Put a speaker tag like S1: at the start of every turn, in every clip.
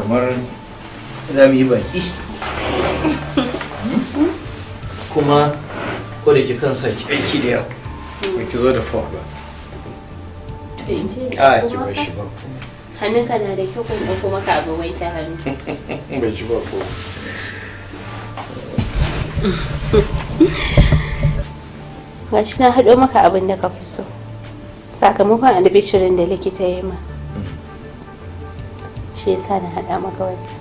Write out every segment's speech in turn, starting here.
S1: Kamar za mu yi baki. Kuma ko da ki kansa ki aiki da yau. Ba ki zo da fork ba.
S2: To in ce
S1: A ki bar shi ba.
S2: Hannunka na da kyau, kun ɗauko maka abu wanke hannu.
S1: Bai ci ba ko.
S2: Gashi na haɗo maka abin da ka fi so. Sakamakon albishirin da likita ya yi ma. Shi yasa na haɗa maka wannan.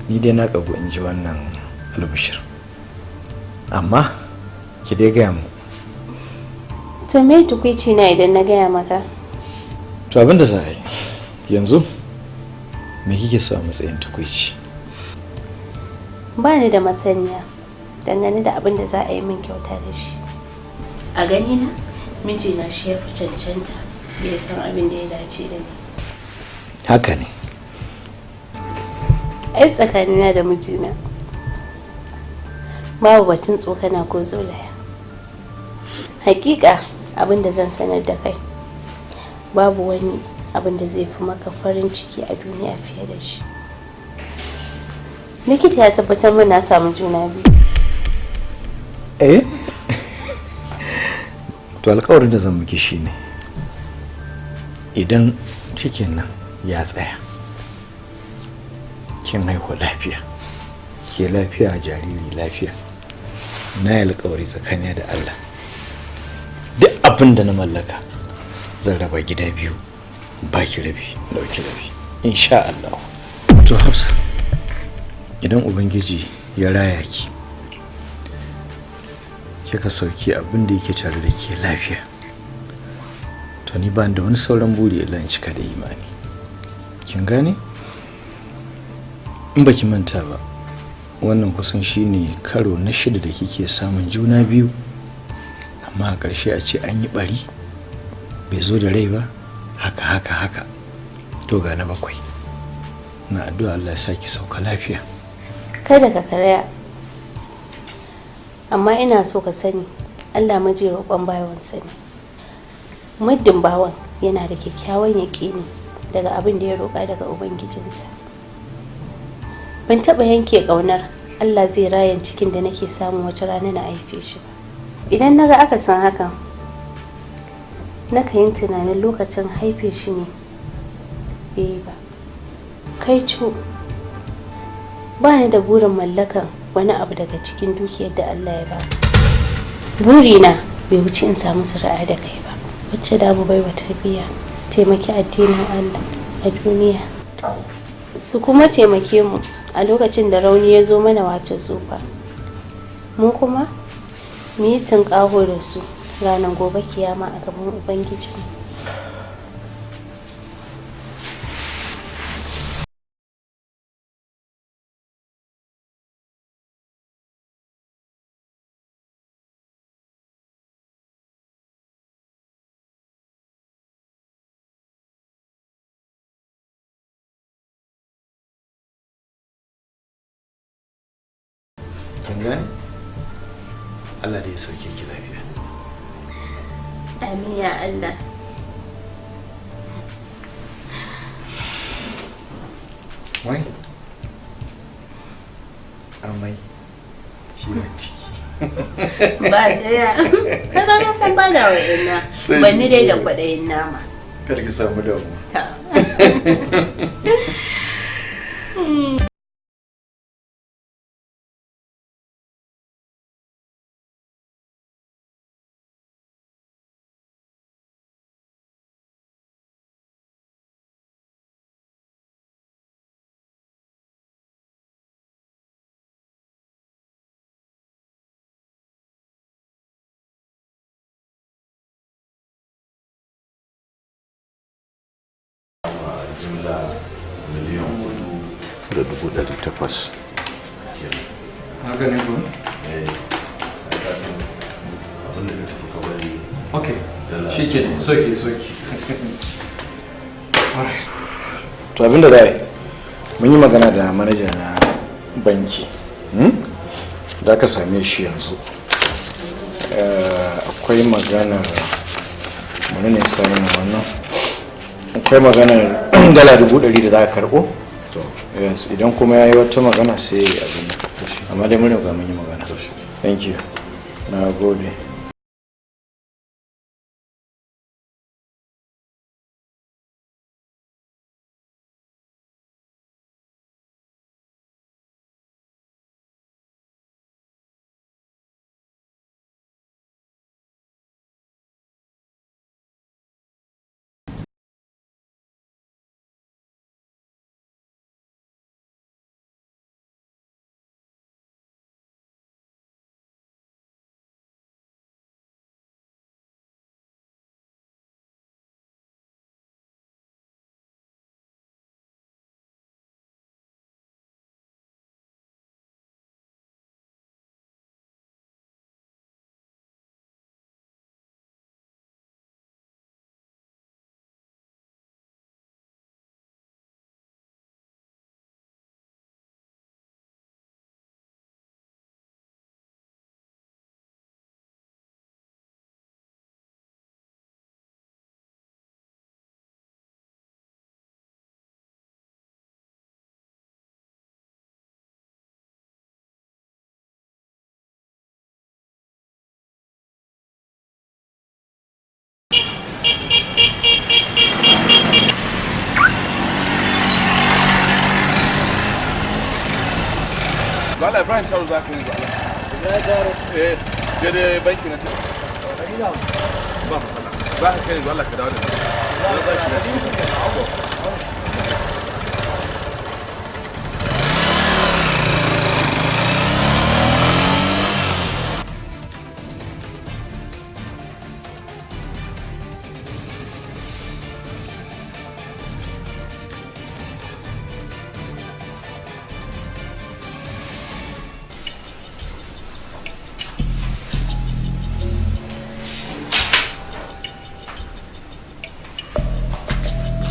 S1: Ni dai na kagu in ji wannan albishir. Amma ki dai gaya mu.
S2: To me tukwici na idan na gaya maka?
S1: To abin da za a yi yanzu, me kike so a matsayin tukwici?
S2: Ba ni da masaniya dangane da abin da za a yi min kyauta da shi. A ganina, mijina shi ya fi cancanta da ya san abin da ya dace da ni.
S1: Haka ne.
S2: Ai tsakanina da mijina babu batun tsokana ko zolaya. Hakika abin da zan sanar da kai, babu wani abin da zai fi maka farin ciki a duniya fiye da shi. Likita ya tabbatar min na samu juna biyu.
S1: Eh? To alkawarin da zan miki shine idan cikin nan ya tsaya, kin haihu lafiya, ke lafiya, jariri lafiya, na yi alkawari tsakanina da Allah, duk abin da na mallaka zan raba gida biyu, baki rabi, dauki rabi, insha Allah. To Hafsa, idan Ubangiji ya raya ki, kika sauki abin da yake tare da ke lafiya, to ni ba da wani sauran buri illa in cika da imani. Kin gane? In baki manta ba, wannan kusan shine karo na shida da kike samun juna biyu, amma a ƙarshe a ce an yi bari, bai zo da rai ba, haka haka haka. To ga na bakwai. Na addu'a Allah ya sa ki sauka lafiya.
S2: Kada ka karaya. Amma ina so ka sani, Allah maji roƙon bawansa ne. Muddin bawan yana da kyakkyawan yaƙini daga abin da ya roƙa daga Ubangijinsa. Ban taɓa yanke ƙaunar Allah zai rayan cikin da nake samu wata rana na haife shi ba. Idan naga aka san hakan, nakan yi tunanin lokacin haife shi ne bai yi ba. Kai co, ba ni da burin mallakan wani abu daga cikin dukiyar da Allah ya ba. Burina bai wuce in samu zuri'a da kai ba, wacce da mu baiwa tarbiyya, su taimaki addinin Allah a duniya, su kuma taimake mu a lokacin da rauni ya zo mana, wato tsufa. Mu kuma mu yi tunƙaho da su ranar gobe kiyama a gaban Ubangijinmu.
S1: Kin gane? Allah da ya sauke ki lafiya.
S2: Amin ya Allah.
S1: Wai? Amai, ciwon ciki.
S2: Ba ɗaya. Kai ba ka san ba da wa'ina. Ban ni dai da kwaɗayin nama.
S1: Kar ki samu damuwa.
S2: Ta.
S3: Jimla 4,800,000.
S1: Haka ne ko?
S3: Eh, ai ka san abin da ka tafi ka bari.
S1: Okay.
S3: Dala.
S1: Shikenan, soke soke. Alright. To abinda za a yi, mun yi magana da manaja na banki. Za ka same shi yanzu. Akwai maganar menene sanin wannan? Akwai maganar $100,000 da za ka karɓo. To yes, idan kuma ya yi wata magana sai ya yi abin nan. Amma dai mun riga mun yi magana. Thank you. Na gode.
S4: Lala Ibrahim Taro za ka yi ba. Ibrahim Taro? Eh, daidai banki na ba matsala. Za ka kai Allah ka dawo da ni. Za ka shiga cikin.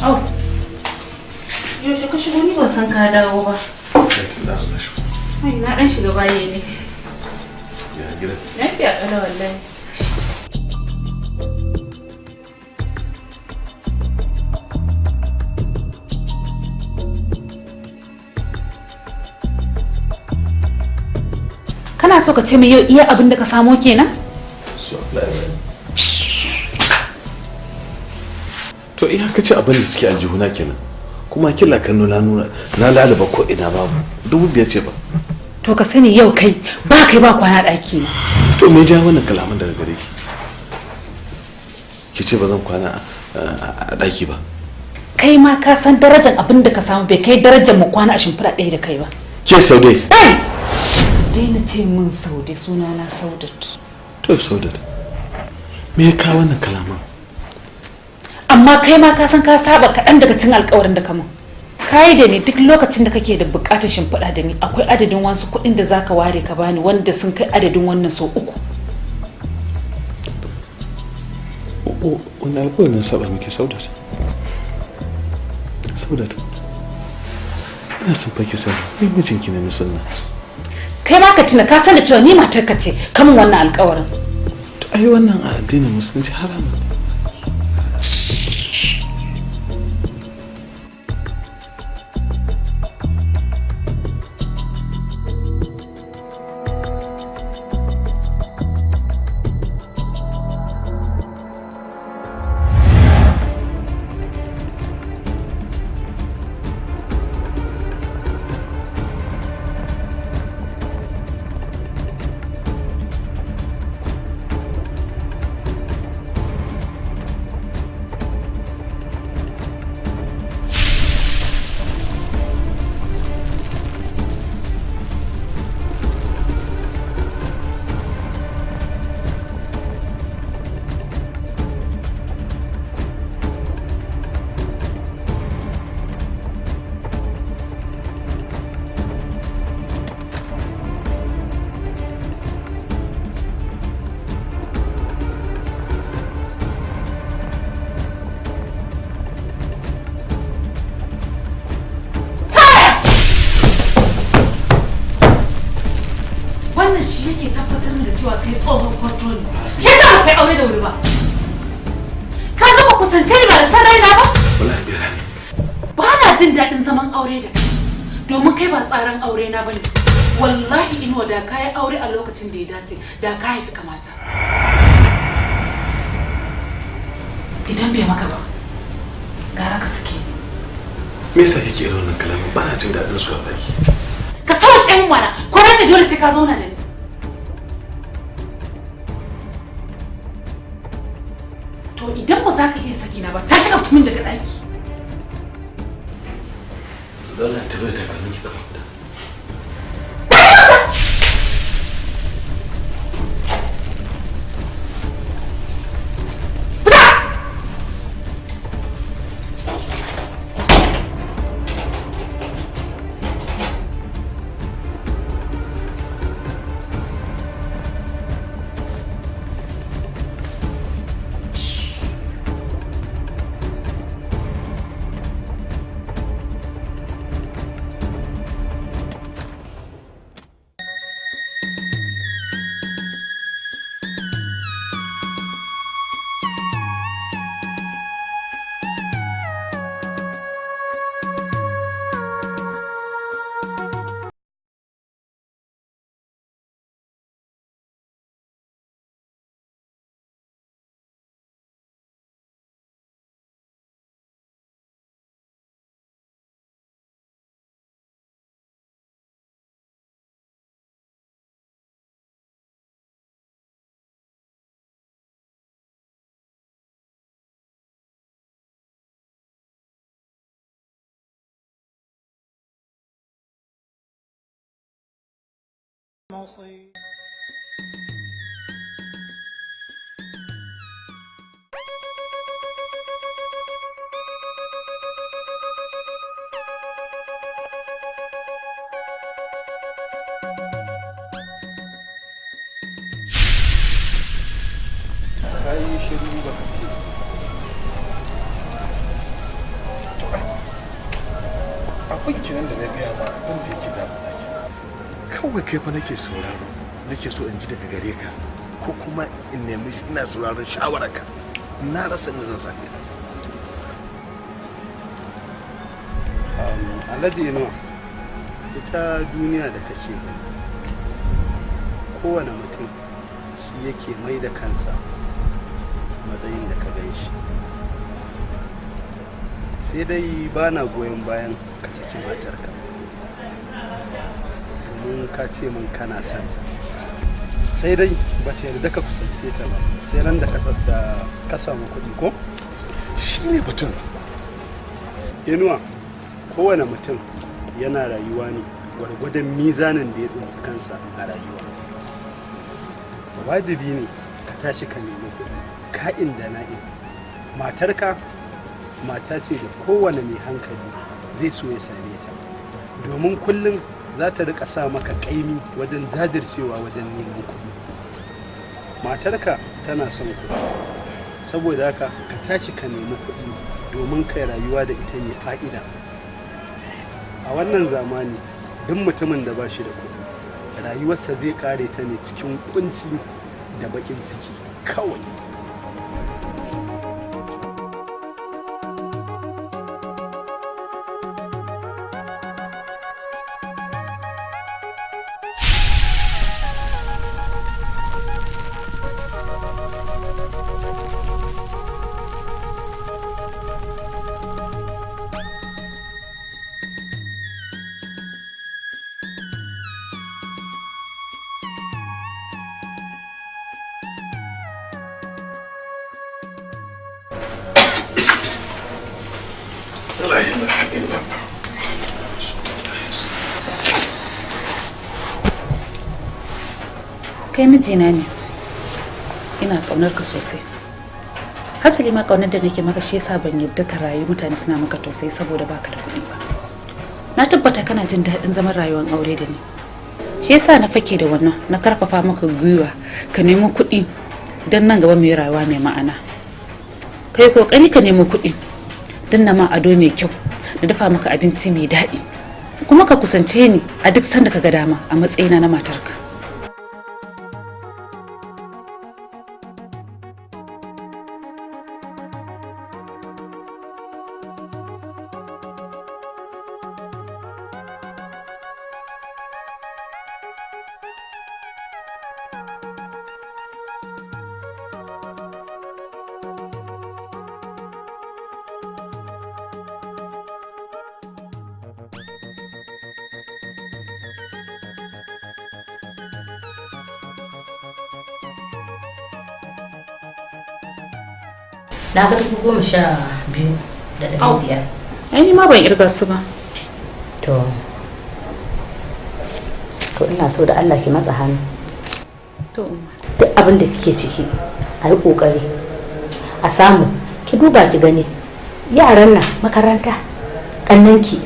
S2: Au. Yaushe ka shigo ni ban san ka dawo ba.
S4: Tun da na shigo.
S2: Ai na dan shiga bayi ne.
S4: Ya gida.
S2: Lafiya ƙalau wallahi.
S5: Kana so ka ce min yau iya abin da ka samo kenan?
S4: So Allah ya bani. To iyakaci abin da suke aljihuna kenan. Kuma kila ka nuna nuna na lalaba ko ina babu. 5,000 ce ba.
S5: To ka sani yau kai ba kai ba kwana ɗaki na.
S4: To me ja wannan kalaman daga gare ki? Ki ce ba zan kwana a ɗaki ba.
S5: Kai ma ka san darajar abin da ka samu bai kai darajar mu kwana a shimfiɗa ɗaya da kai ba.
S4: Ke Saude.
S5: Daina ce min Saude, sunana Saudat.
S4: To Saudat. Me ya kawo wannan kalaman?
S5: Amma kai ma ka san ka saba kaɗan daga cin alkawarin da ka mun. Ka yi da ni duk lokacin da kake da buƙatar shimfiɗa da ni akwai adadin wasu kuɗin da zaka ware ka bani wanda sun kai adadin wannan sau 3.
S4: Wani alkawarin na saba miki Saudat? Saudat. Ina son fa ki sani, ni mijinki ne na sunna.
S5: Kai ma ka tuna ka san da cewa ni matarka ce kamun wannan alkawarin.
S4: To ai wannan a addinin musulunci haramun ne.
S5: Wannan shi yake tabbatar da cewa kai tsohon kwarto ne. Shi yasa ba kai aure da wuri ba. Ka zo ka kusance ni ba da san raina ba?
S4: Wallahi bera ne.
S5: Ba na jin daɗin zaman aure da kai, domin kai ba tsaran aure na bane. Wallahi Inuwa, da ka yi aure a lokacin da ya dace, da ka haifi kamata. Idan bai maka ba, gara ka suke.
S4: Me yasa kike irin wannan kalamin? Ba na jin daɗin su wallahi.
S5: Ka sauke min mana, ko na ce dole sai ka zauna da ni. To idan ba za ka iya saki na ba, tashi ka fito min daga ɗaki.
S4: Dole ta bai takalmin ki kafa guda.
S6: Ka yi shiru ba ka ce.
S4: Abin kenan da na biya ma, abin da yake damuna ke kawai. Kai fa nake sauraro, nake so in ji daga gare ka, ko kuma in nemi, ina sauraron shawararka. Na rasa inda zan same ka.
S6: Alhaji Inuwa, ita duniya da kake gani, kowane mutum shi yake mai da kansa matsayin da ka gan shi. Sai dai ba na goyon bayan ka saki matarka, domin ka ce min kana son ta, sai dai ba ta yarda ka kusance ta ba sai ran da ka samu kuɗi, ko?
S4: Shi ne batun.
S6: Inuwa, kowane mutum yana rayuwa ne gwargwadon mizanin da ya tsinci kansa a rayuwa. Wajibi ne ka tashi ka nemi kuɗi ka'in da na'in. Matarka mata ce da kowane mai hankali zai so ya same ta, domin kullum za ta rika sa maka ƙaimi wajen jajircewa wajen neman kuɗi. Matarka tana son kuɗi, saboda haka ka tashi ka nemi kuɗi domin kai rayuwa da ita mai fa'ida. A wannan zamani, duk mutumin da ba shi da kuɗi, rayuwarsa zai kare ta ne cikin kunci da baƙin ciki kawai.
S4: La ilaha illallah.
S5: Kai mijina ne, ina ƙaunar ka sosai. Hasali ma ƙaunar da nake maka shi yasa ban yadda ka rayu mutane suna maka tausayi saboda baka da kuɗi ba. Na tabbata kana jin daɗin zaman rayuwar aure da ni, shi yasa na fake da wannan na karfafa maka gwiwa ka nemi kuɗi don nan gaba mai rayuwa mai ma'ana. Kai kokari ka nemi kuɗi don na ma ado mai kyau, na dafa maka abinci mai daɗi, kuma ka kusance ni a duk sanda ka ga dama a matsayina na matarka.
S7: Na ga 12,500.
S5: Ai ni ma ban irga su ba.
S7: To ina so da Allah ki matsa hannu.
S5: To umma.
S7: Duk abin da kike ciki a yi kokari a samu, ki duba ki gani yaran nan makaranta, kannanki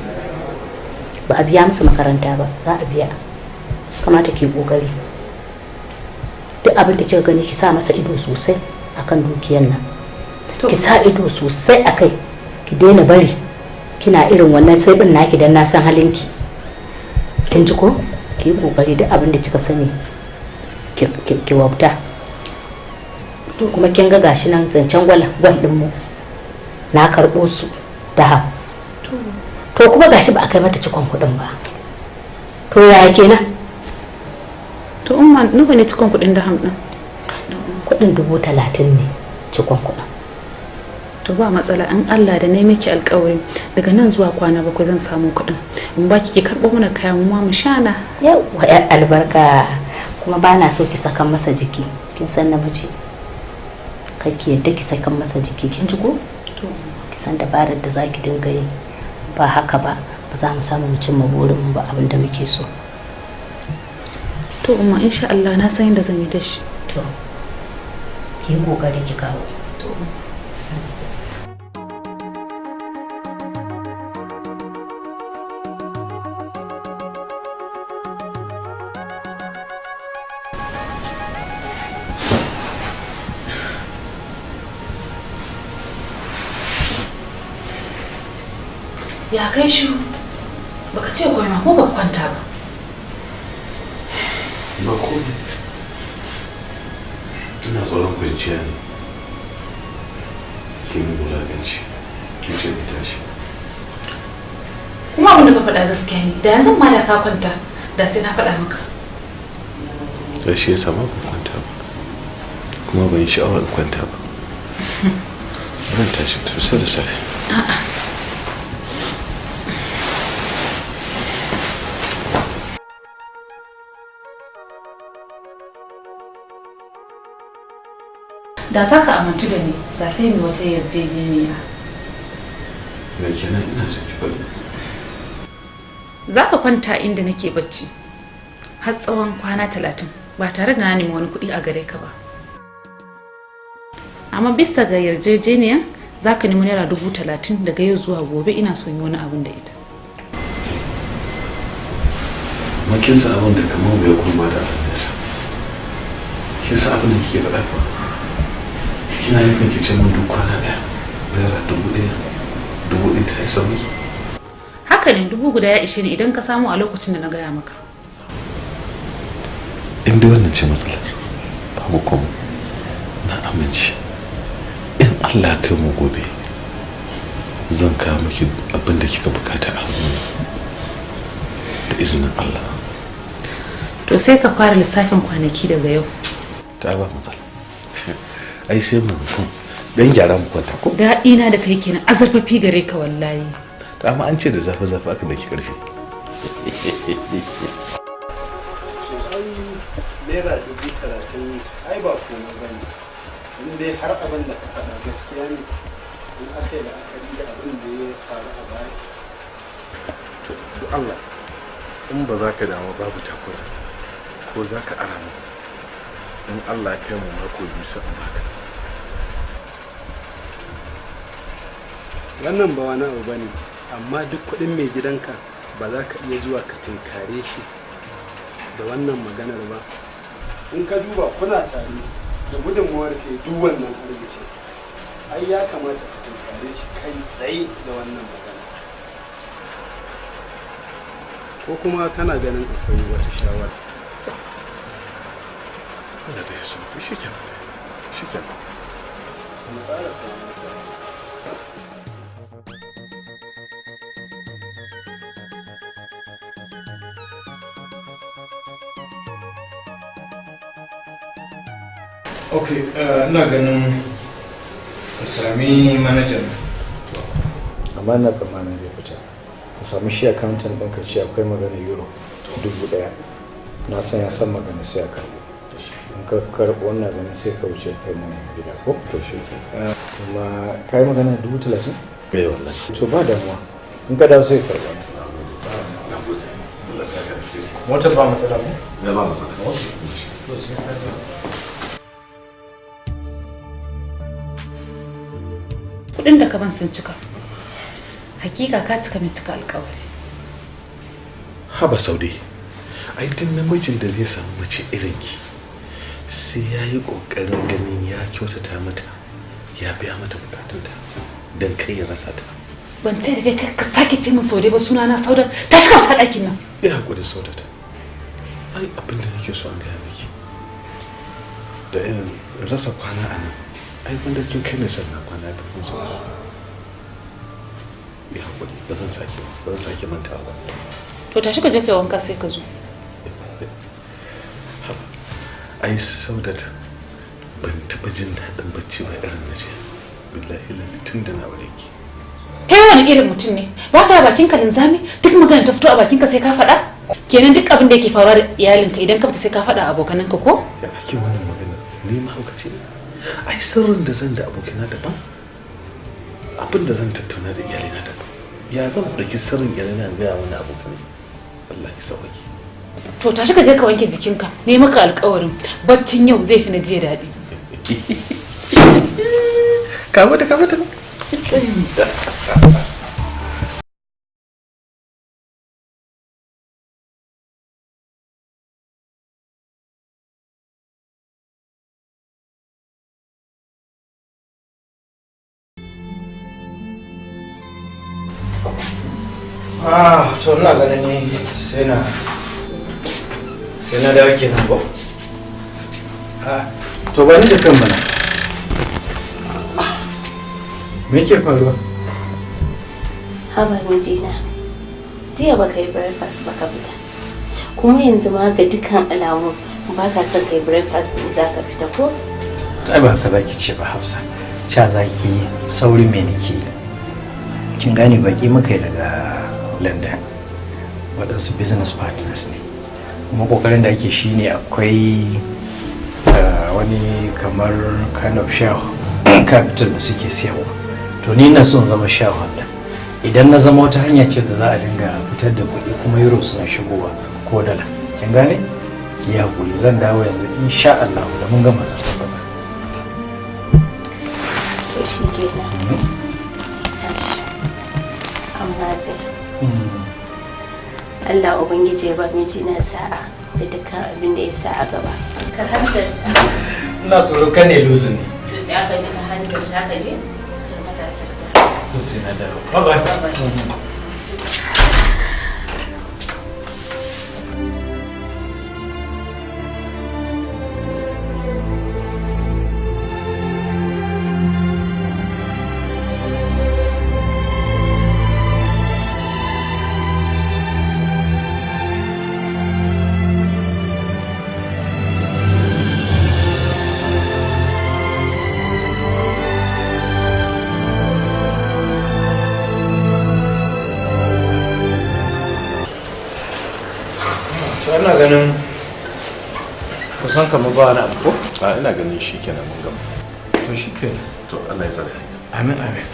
S7: ba a biya musu makaranta ba, za a biya. Kamata ki kokari duk abin da kika gani ki sa masa ido sosai akan dukiyar nan, ki sa ido sosai akai, ki daina bari kina irin wannan sai bin naki, dan na san halinki. Kin ji ko? Ki yi kokari duk abin da kika sani ki wauta. To kuma kin ga gashi nan zancen gwal gwal din mu na karɓo su da to kuma gashi ba a kai mata cikon kuɗin ba, to yaya kenan?
S5: To umma, nawa ne cikon kuɗin da ham din?
S7: Kuɗin 30,000 ne cikon kuɗin.
S5: To ba matsala, in Allah da na miki alƙawari daga nan zuwa kwana 7 zan samu kuɗin in baki ki karɓo mana kayan mu ma mu shana.
S7: Yawwa, yar albarka. Kuma ba na so ki sakan masa jiki, kin san namiji, kake yadda ki sakan masa jiki, kin ji ko?
S5: To.
S7: Ki san dabarar da zaki dinga yi, ba haka ba ba za mu samu mu cimma burin mu ba, abin da muke so.
S5: To umma, insha Allah na san yadda zan yi da shi.
S7: To ki yi kokari ki kawo.
S5: To. Ya kai shiru, baka ce komai ma ko baka kwanta ba?
S4: Ba komai. Ina tsoron kwanciya ne. Ki min wulaƙanci. Ki ce in tashi.
S5: Kuma abin da ka faɗa gaskiya ne, da yanzu ma da ka kwanta da sai na faɗa maka.
S4: To shi yasa ma ban kwanta ba. Kuma ban yi sha'awar in kwanta ba. Zan tashi tafi sai da safe.
S5: A'a. Da za ka amintu da ni, za sai mu wata yarjejeniya.
S4: Me kenan? Ina so ki faɗi.
S5: Za ka kwanta inda nake bacci har tsawon kwana 30 ba tare da na nemi wani kuɗi a gare ka ba. Amma bisa ga yarjejeniya za ka nemi naira 30,000 daga yau zuwa gobe, ina son yi wani abun da ita.
S4: Amma kin san abin da kamar bai kuma da abin nesa. Kin san abin da kike faɗa kuwa? Kina nufin ki ce min duk kwana ɗaya naira 1,000, 1,000 ta isa miki?
S5: Haka ne, 1,000 ya ishe ni idan ka samu a lokacin da na gaya maka.
S4: In dai wannan ce matsalar, babu komai, na amince. In Allah ya kai mu gobe zan kawo miki abin da kika bukata a hannuna da izinin Allah.
S5: To sai ka fara lissafin kwanaki daga yau.
S4: Ta ba matsala. Ai sai mu dan gyara mu kwanta ko?
S5: Daɗi na da kai kenan, azarfafi gare ka wallahi.
S4: To amma an ce da zafi zafi aka daki karfi.
S6: Ai naira 30,000 ai ba komai ba ne, in dai har abin da ka faɗa gaskiya ne, in aka yi la'akari da abin da ya faru a baya.
S4: To Allah, in ba za ka damu, babu takura, ko za ka ara mu, in Allah ya kai mu mako 2 sai in baka.
S6: Wannan ba wani abu bane, amma duk kuɗin mai gidanka ba za ka iya zuwa ka tunkare shi da wannan maganar ba. In ka duba kuna tare da gudunmuwar ke duk wannan arziki, ai ya kamata ka tunkare shi kai tsaye da wannan magana. Ko kuma kana ganin akwai wata shawara?
S4: Allah da ya sauke shi kenan, shi kenan.
S6: Mu ƙara samun wata.
S1: Ok, ina ganin ka sami manajan, amma ina tsammanin zai fita. Ka sami shi accountant ɗin, ka ce akwai magana euro 1,000. Na san ya san magana, sai a karɓo. In ka karɓo wannan ganin sai ka wuce kai mun gida ko?
S4: To shi ke.
S1: Kuma ka yi magana 30,000?
S4: Eh wallahi.
S1: To ba damuwa. In ka dawo sai ka karɓa.
S4: Na gode. Allah saka alheri.
S1: Motar ba matsala ko?
S4: Ya ba matsala.
S1: To sai ka dawo.
S5: Kuɗin da ka ban sun cika. Hakika ka cika mai cika alkawari.
S4: Haba Saude, ai duk namijin da zai samu mace irin ki sai ya yi ƙoƙarin ganin ya kyautata mata, ya biya mata bukatunta don kai ya rasa ta.
S5: Ban ce da kai ka sake ce min Saude ba, suna na Sauda. Ta shiga fita ɗakin nan.
S4: Ya haƙuri Saudata, ai abin da nake so an gaya miki da irin rasa kwana a nan, ai wanda kin kai ne sannan kwana bikin sauka. Ya haƙuri, ba zan sake ba, zan sake mantawa ba.
S5: To tashi ka je kai wanka sai ka zo.
S4: Ai Saudat, ban taɓa jin daɗin bacci ba irin na jiya. Billahi lazi tun da na aure ki.
S5: Kai wani irin mutum ne? Ba ka bakin ka linzami? Duk magana ta fito a bakin ka sai ka faɗa? Kenan duk abin da yake faruwa da iyalinka idan ka fita sai ka faɗa abokananka ko?
S4: Ya ake wannan magana? Ni mahaukaci ne. Ai sirrin da zan da abokina daban, abin da zan tattauna da iyalina daban. Ya zan ɗauki sirrin iyalina in gaya wani abokanai? Allah ya sauke.
S5: To tashi ka je ka wanke jikinka. Ne maka alƙawarin baccin yau zai fi na jiya daɗi.
S4: Kama ta, kama ta.
S1: Ah, to ina ganin ni sai na dawo kenan ko? Ah, to ba ni da kan mana. Me yake faruwa?
S2: Haba mijina, jiya baka yi breakfast ba ka fita. Kuma yanzu ma ga dukkan alamu ba ka son kai breakfast din za ka fita ko?
S1: Ai ba haka zaki ce ba Hafsa. Cha zaki yi sauri me nake yi. Kin gane baki muka yi daga London. Waɗansu business partners ne. Kuma kokarin da ake shine akwai wani kamar kind of share capital da suke siyarwa. To ni na son zama shareholder. Idan na zama wata hanya ce da za a dinga fitar da kuɗi kuma euro suna shigowa ko dala. Kin gane? Ki hakuri zan dawo yanzu insha Allah da mun gama zan tabbata.
S2: To shi kenan. Amma zai. Allah Ubangiji ya ba mijina sa'a da dukkan abin da ya sa a gaba. Ka hanzarta.
S1: Ina tsoro kan ne luzu ne.
S2: To sai aka je ka hanzarta ka je kar maza su riga.
S1: To sai na dawo. Bye bye. Ina ganin kusan kamar ba wani abu ko?
S4: A ina ganin shi kenan mun gama.
S1: To shi kenan.
S4: To Allah ya tsare.
S1: Amin amin.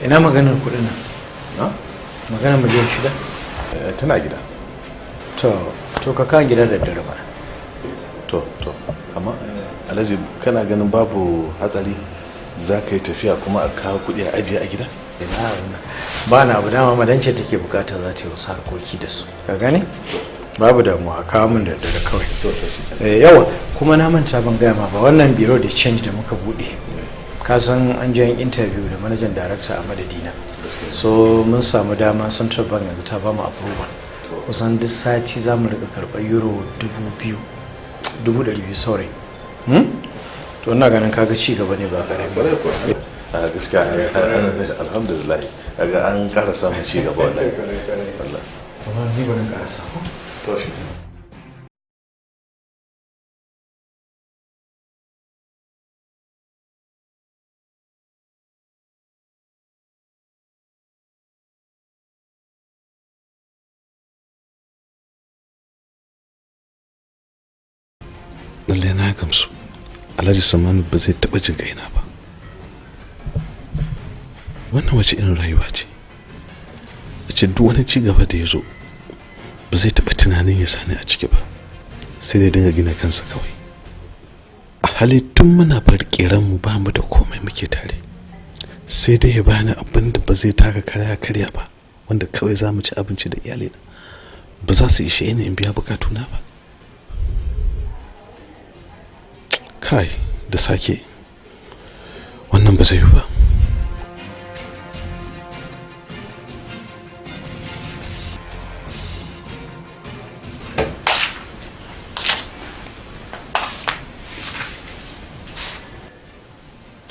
S1: Ina maganar kuɗin nan?
S4: Na?
S1: Maganar 6 miliyan?
S4: Tana gida.
S1: To ka kan gida da dare ba.
S4: To amma Alhaji kana ganin babu hatsari za ka yi tafiya kuma a kawo kuɗi a ajiye a gida?
S1: Ba na abu dama madance take bukata za ta yi wasu harkoki da su. Ka gane? Babu damuwa, kawo min da dare kawai. Yawa kuma na manta ban gaya ma ba, wannan bureau de change da muka bude, ka san an je interview da manajan director a madadina. So mun samu dama Central Bank yanzu ta bamu approval. Kusan duk sati za mu rika karɓar euro 2,200, sorry. To ina ganin kaga ci gaba ne ba karami.
S4: A gaskiya alhamdulillah kaga an ƙara samun ci gaba wallahi. Wallahi.
S1: Amma ni bari ƙara samu.
S4: To shi. Alhaji Samanu ba zai taɓa jin kaina ba. Wannan wace irin rayuwa ce? A ce duk wani cigaba da ya zo ba zai taɓa tunanin ya sani a ciki ba, sai dai dinga gina kansa kawai. A hali tun muna bar mu ba mu da komai muke tare, sai dai ya bani abin da ba zai taka karya karya ba, wanda kawai za mu ci abinci da iyalina, ba za su ishe ni in biya bukatuna ba. Kai, da sake wannan ba zai yi ba.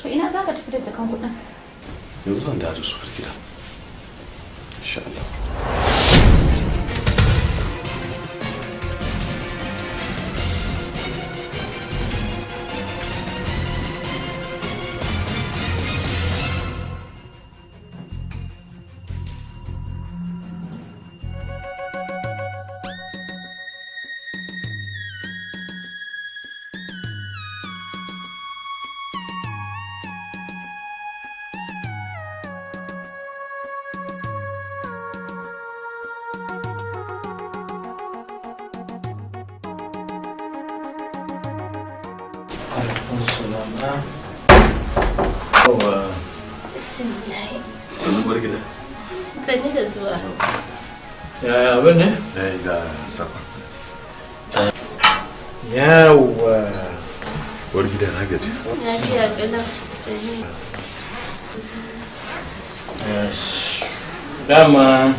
S5: To ina za ka tafi da jakan kuɗin?
S4: Yanzu zan dawo da su har gida, insha Allah. Sannu uwar gida.
S2: Sannu da zuwa.
S1: Yaya abin ne?
S4: Eh, ga sakon.
S1: Yawwa.
S4: Uwar gida, na gaji.
S2: Lafiya ƙalau. Sannu.
S1: Dama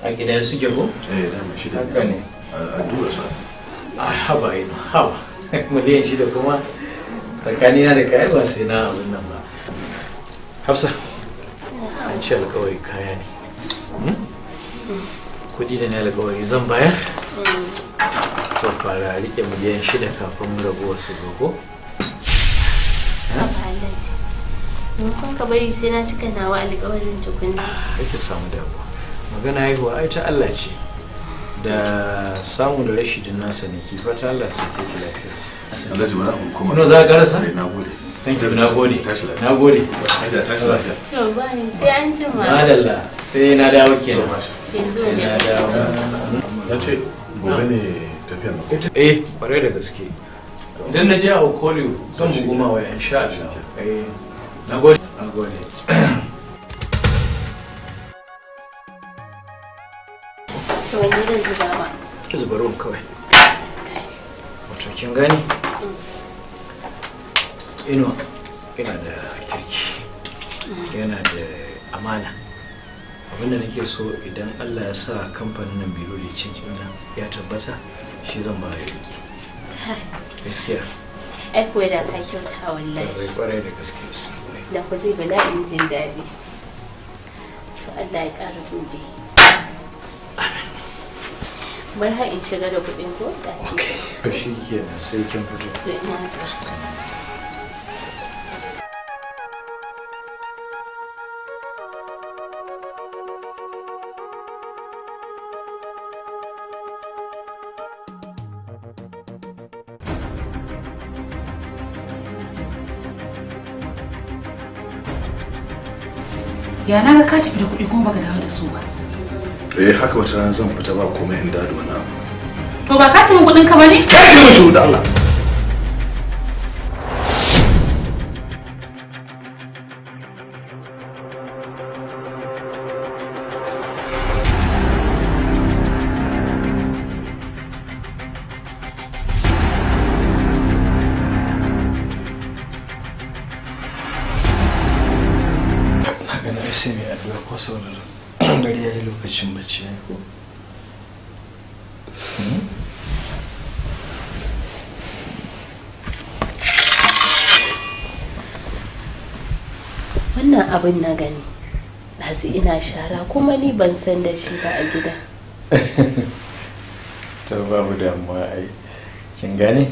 S1: a gida suke ko?
S4: Eh, dama shida.
S1: Haka ne.
S4: A duba su.
S1: A haba ina haba. 6 miliyan kuma tsakanina da kai ba sai na abin nan ba. Hafsa, an ce alkawari kaya ne. Kudi da na alkawari zan bayar. To fara rike 6 miliyan kafin raguwar su zo ko?
S2: Haba Alhaji. Maimakon ka bari sai na cika nawa alƙawarin tukunna.
S1: Kake samu damuwa. Magana haihuwa ai ta Allah ce. Da samu da rashi din nasa ne, ki fata Allah sai ke ki lafiya.
S4: Alhaji, wani abu kuma.
S1: No, za ka karasa?
S4: Eh, na gode.
S1: Thank you, na gode.
S4: Tashi lafiya.
S1: Na gode.
S4: Hajiya, tashi lafiya.
S2: To bye, sai an jima.
S1: Madalla, sai na dawo kenan.
S2: Ke zo.
S1: Sai na dawo.
S4: Na ce gobe ne tafiyan nan.
S1: Eh, kwarai da gaske. Idan na je a Okoliyo zan bugu ma waya insha Allah. Eh, na gode. Na gode.
S2: To wani irin zuba ma.
S1: Ki zuba ruwan kawai. Wato kin gani? Inuwa yana da kirki. Yana da amana. Abinda nake so, idan Allah ya sa kamfanin nan Biro da Change nan ya tabbata, shi zan ba ya rike. Gaskiya.
S2: Ai kuwa da ka kyauta wallahi.
S1: Kwarai kwarai da gaske.
S2: Da ku zai bala'in jin daɗi. To Allah ya ƙara gobe. Bar har in shiga da kuɗin ko? Da.
S1: To shi kenan, sai kin fito.
S2: To ina zuwa.
S5: Ya na ga ka tafi da kuɗi kuma baka dawo da su ba?
S4: Eh, haka wata rana zan fita ba komai in dawo da wani abu.
S5: To ba ka ci min kuɗin ka bane?
S4: Kai, ki mace da Allah.
S1: Na ganin ai sai mai addu'a ko, saboda dare yayi, lokacin bacci ne ko? Hmm?
S2: Wannan abin na gani. Ɗazu ina shara kuma ni ban san da shi ba a gida.
S1: To babu damuwa ai. Kin gane?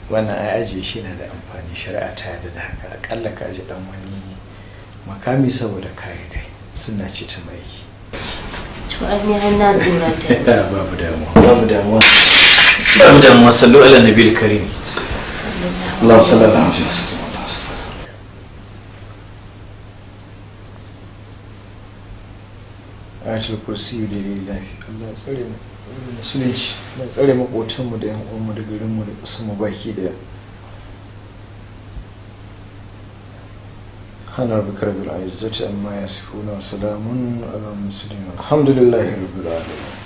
S1: Wannan ai ajiye shi na da amfani, shari'a ta yarda da haka. Akalla ka aje dan wani makami saboda kare kai. Suna ce ta mai.
S2: To ai ni har na tsorata.
S1: Babu damuwa. Babu damuwa. Babu damuwa. Sallu ala nabiyil karim.
S2: Sallallahu
S1: Allahumma salli ala Muhammad. Ayatul kursi da lillahi. Allah ya tsare mu musulunci, Allah ya tsare maƙotanmu da yan uwanmu da garinmu da ƙasarmu baki daya. Hana rabbika rabbil izzati amma yasifuna wa salamun ala mursalin, alhamdulillahi rabbil alamin.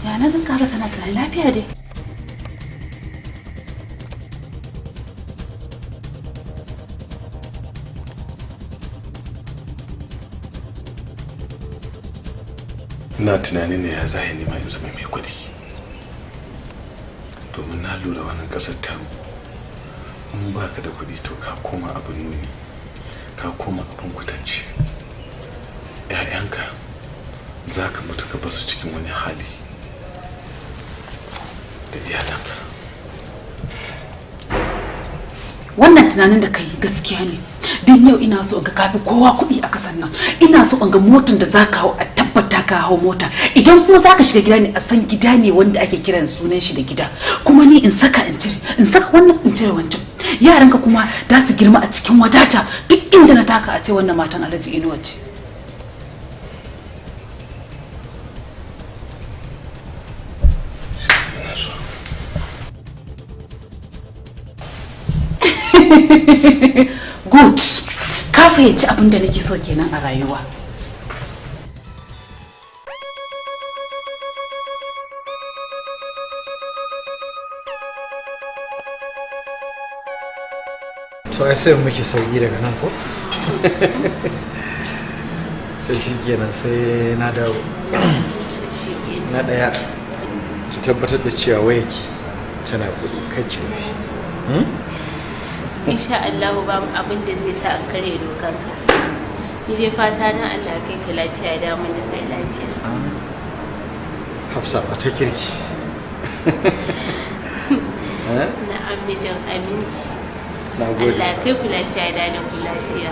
S5: Ya na ganka haka kana tunani, lafiya dai?
S4: Ina tunani ne ya za yi nima in zama mai kuɗi, domin na lura wannan ƙasar tamu in baka da kuɗi to ka koma abin nuni, ka koma abin kwatance. 'Ya'yanka za ka mutu ka basu cikin wani hali da iyalanka.
S5: Wannan tunanin da kai gaskiya ne. Don yau ina so in ga kafi kowa kuɗi a kasan nan. Ina so in ga motar da za ka hau, a tabbata ka hau mota. Idan kuma za ka shiga gida ne, a san gida ne wanda ake kiran sunan shi da gida. Kuma ni in saka in cire, in saka wannan in cire wancan. Yaranka kuma za su girma a cikin wadata. Duk inda na taka a ce wannan matan Alhaji Inuwa ce. Good, ka fahimci abin da nake so kenan a rayuwa.
S1: To ai sai muke sauki daga nan ko? To shikenan, sai na dawo. Na daya, ki tabbatar da cewa wayarki tana kuɗi, kake rufe.
S2: Insha Allah babu abin da zai sa an karya dokar ka. Ni dai fata na Allah kai ka lafiya da mun da kai lafiya.
S1: Hafsa ba ta kirki.
S2: Na mijin aminci.
S1: Na gode.
S2: Allah kai ku lafiya da ku lafiya.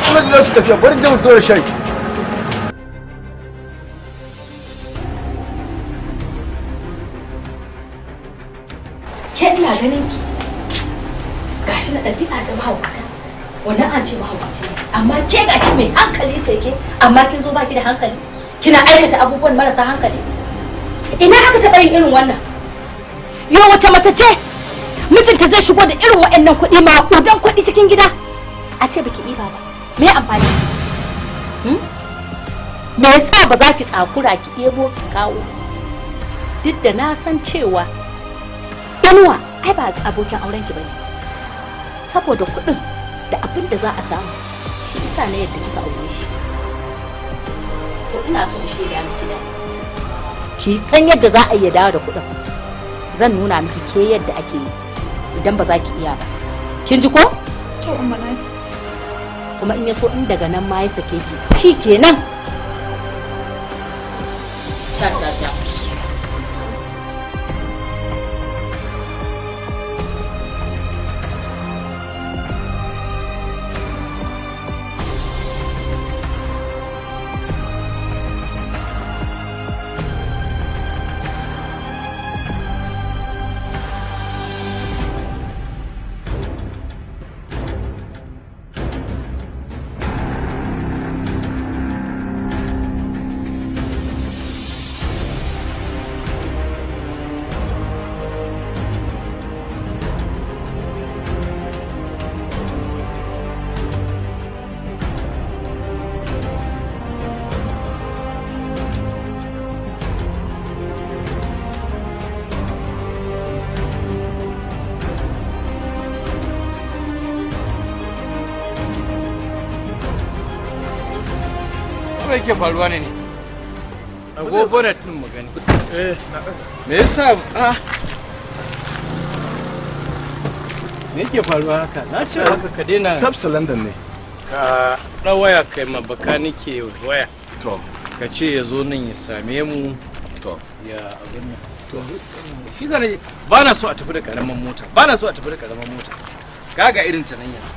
S4: Alhaji za su tafiya, bari je mu dora shayi.
S7: Ke ina ganin ki gashi na ɗabi'a da mahaukata, wannan an ce mahaukaci ne, amma ke ga ki mai hankali ce ke, amma kin zo baki da hankali, kina aikata abubuwan marasa hankali. Ina aka taɓa yin irin wannan? Yau wace mace ce mijinta zai shigo da irin waɗannan kuɗi, maƙudan kuɗi cikin gida, a ce baki ɗiba ba? Me amfani? Me yasa ba za ki tsakura ki ɗebo ki kawo? Duk da na san cewa Inuwa ai ba abokin auren ki bane. Saboda kuɗin da abin da za a samu shi isa na yadda kika aure shi. To ina so in shaida miki da ki san yadda za a iya dawo da kuɗin. Zan nuna miki ke yadda ake yi idan ba za ki iya ba. Kin ji ko?
S5: To umma na ji.
S7: Kuma in ya so in daga nan ma ya sake ki, shi kenan. Sha sha sha.
S8: Me yake faruwa ne? Ago bonnet din mu gani. Me yasa me yake faruwa haka? Na ce maka ka daina.
S4: Tafsa London ne.
S8: Ka ɗau waya kai ma bakanike waya.
S4: To.
S8: Ka ce ya zo nan ya same mu.
S4: To.
S8: Ya abin nan. To. Shi zane ba na so a tafi da karamin mota. Ba na so a tafi da karamin mota. Kaga irin ta nan yanzu.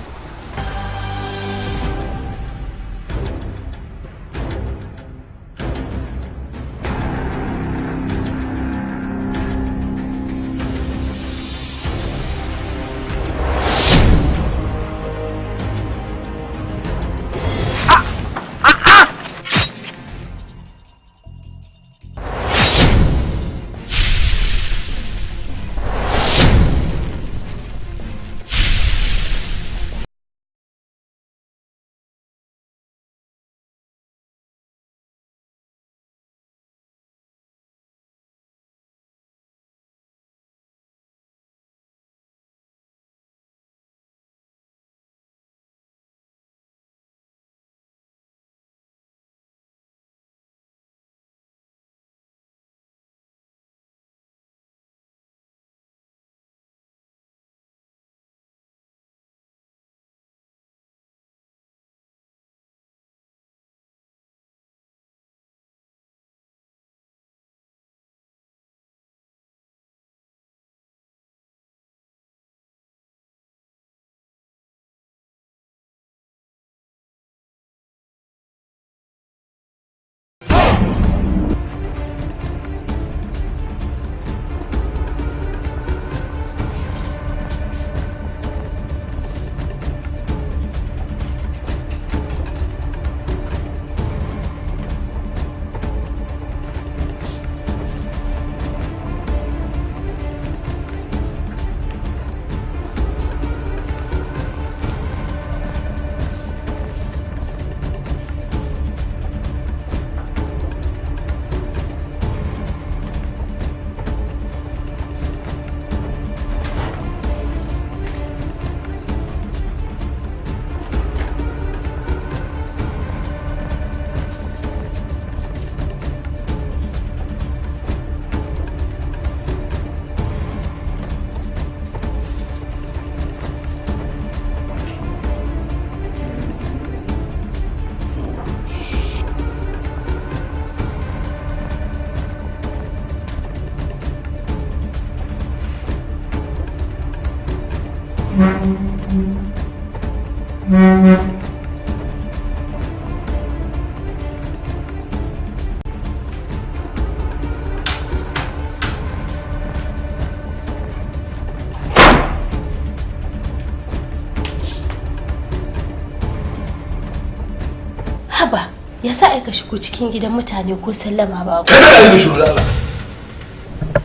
S2: Haba, ya sa aika shigo cikin gidan mutane ko sallama babu?
S4: Kada yi shiru da Allah.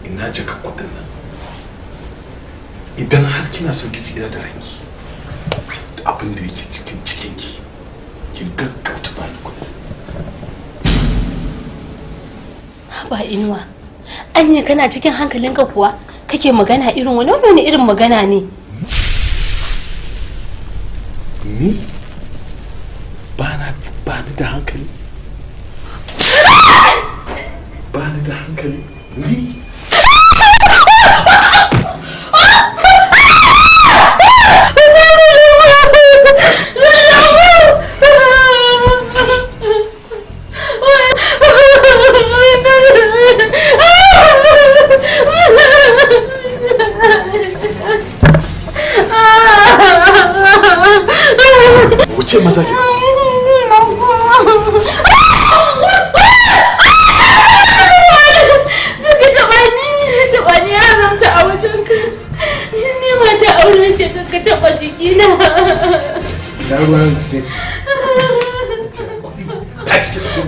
S4: Ina jaka kuɗin nan. Idan har kina so ki tsira da ranki, da abin da yake cikin cikinki, ki gaggauta bani kuɗin.
S2: Haba Inuwa, anya kana cikin hankalinka kuwa? Kake magana irin wani wani irin magana ne?
S4: Ni? Ba ni da hankali. Ba ni da hankali. Ni? Ce maza ki.
S2: Ka taɓa ni, ka taɓa ni haramta a wajen ka. Ni mata aure ce ka taɓa jikina.
S4: Ina ruwan ce. Tashi ki.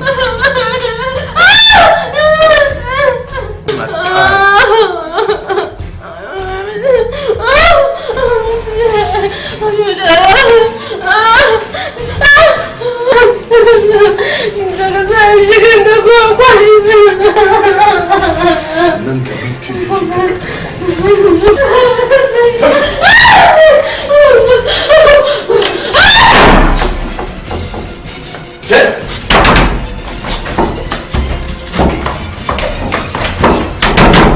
S4: Nan da minti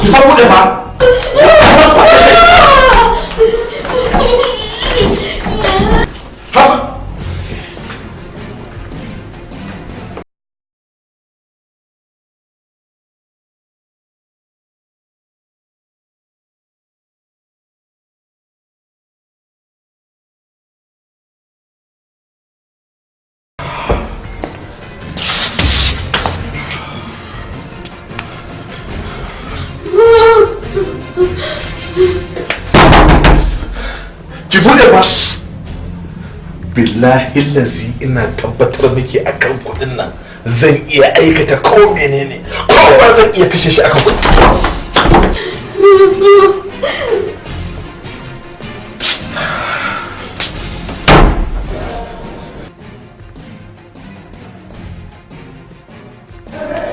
S4: ki fa bude ba. Ki bude ba. Billahi lazi ina tabbatar miki akan kuɗin nan zan iya aikata ko menene, kowa zan iya kashe shi akan kuɗi.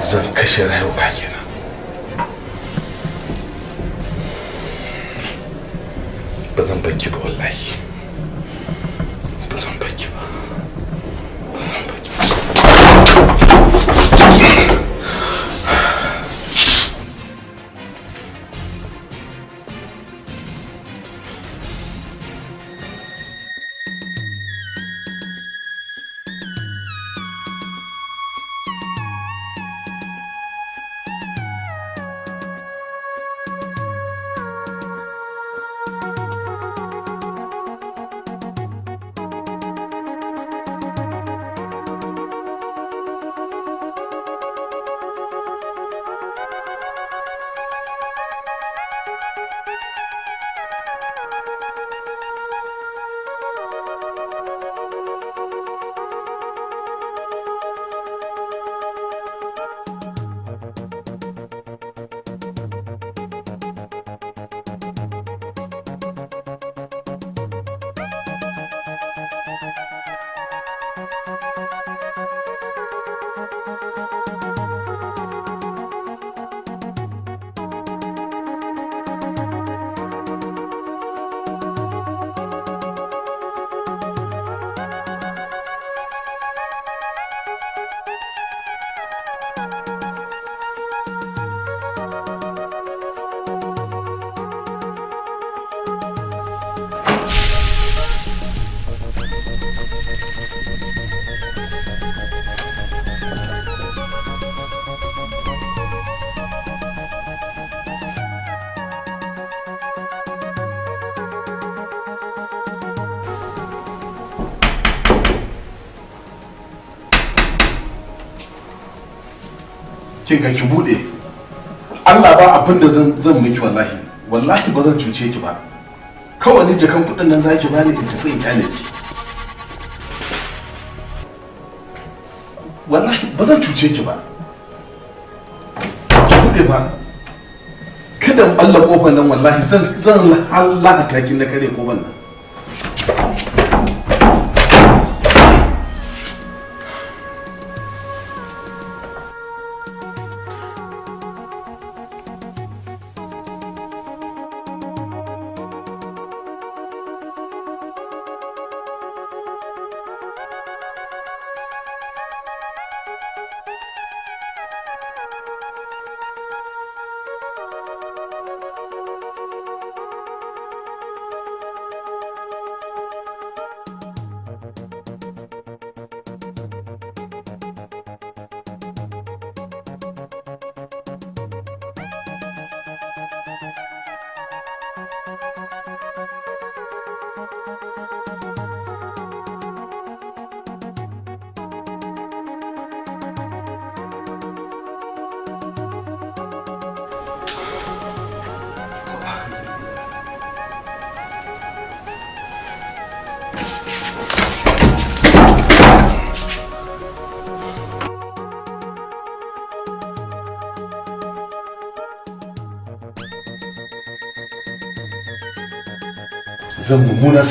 S4: Zan kashe rayuwa kenan. Ba zan banki ba wallahi. Ba zan banki ba. Ba zan banki ba. Kin ga ki bude. Allah ba abin da zan miki wallahi. Wallahi ba zan cuce ki ba. Kawai ni jakan kudin nan zaki bani in tafi in kyale ki. Wallahi ba zan cuce ki ba. Ki bude ba. Kada in balla kofar nan wallahi zan lahata ki na kare kofar nan. Zan mummunan.